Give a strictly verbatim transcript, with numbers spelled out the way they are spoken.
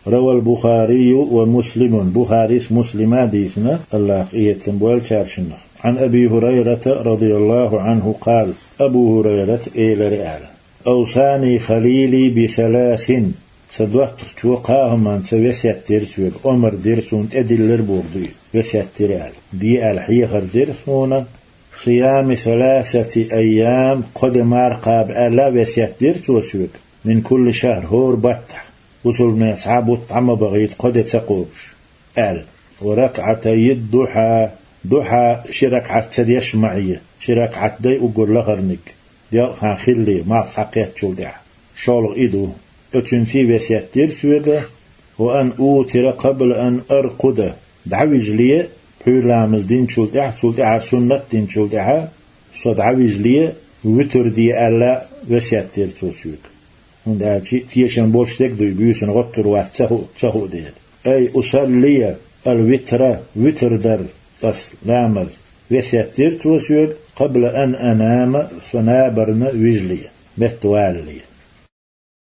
روى البخاري ومسلم, Бухарис, Муслима дийцина, Аллах къахетам болчар шиннах. عن أبي هريرة رضي الله عنه قال, Абу Хурайрат элира аьлла: أوصاني خليلي بثلاث, са доттагӀчо кхо хӀуманца весет дира соьга, омар дира сона, тӀедиллира боху дуй, весет дира аьлла. Де аьлла хьехар дира суна, صيام ثلاثة أيام, кхо де марха кхаба аьлла весет дира цо соьга, من كل شهر, хӀора баттахь, бусулбанех цхьа бутт дӀа ма бахийта кхо де ца кхобуш, аьлла. وركعتي الضحى, духьа ши ракаӀат ца деш ма Ӏе, ши ракаӀат дай уггар лахарниг, делкъа хан хилале, малх схьакхеттачул тӀаьхьа. ШолгӀа и ду. Оцуьнций весет дира соьга, وأن أوتر قبل أن أرقد, дӀавижале, пхьуьйра ламаз динчул тӀаьхьа, цул тӀаьхьа суннат динчул тӀаьхьа, со дӀавижале, витр де аьлла весет дира цо соьга. ХӀунда аьлча тешам болуш стаг дуй, буьйсанна гӀоттур вац ца хуу, ца хуу дела. أي أصلي الوتر, витр дар ас ламаз, весет дира цо соьга, قبل أن أنام, со набарна вижале, метта валале.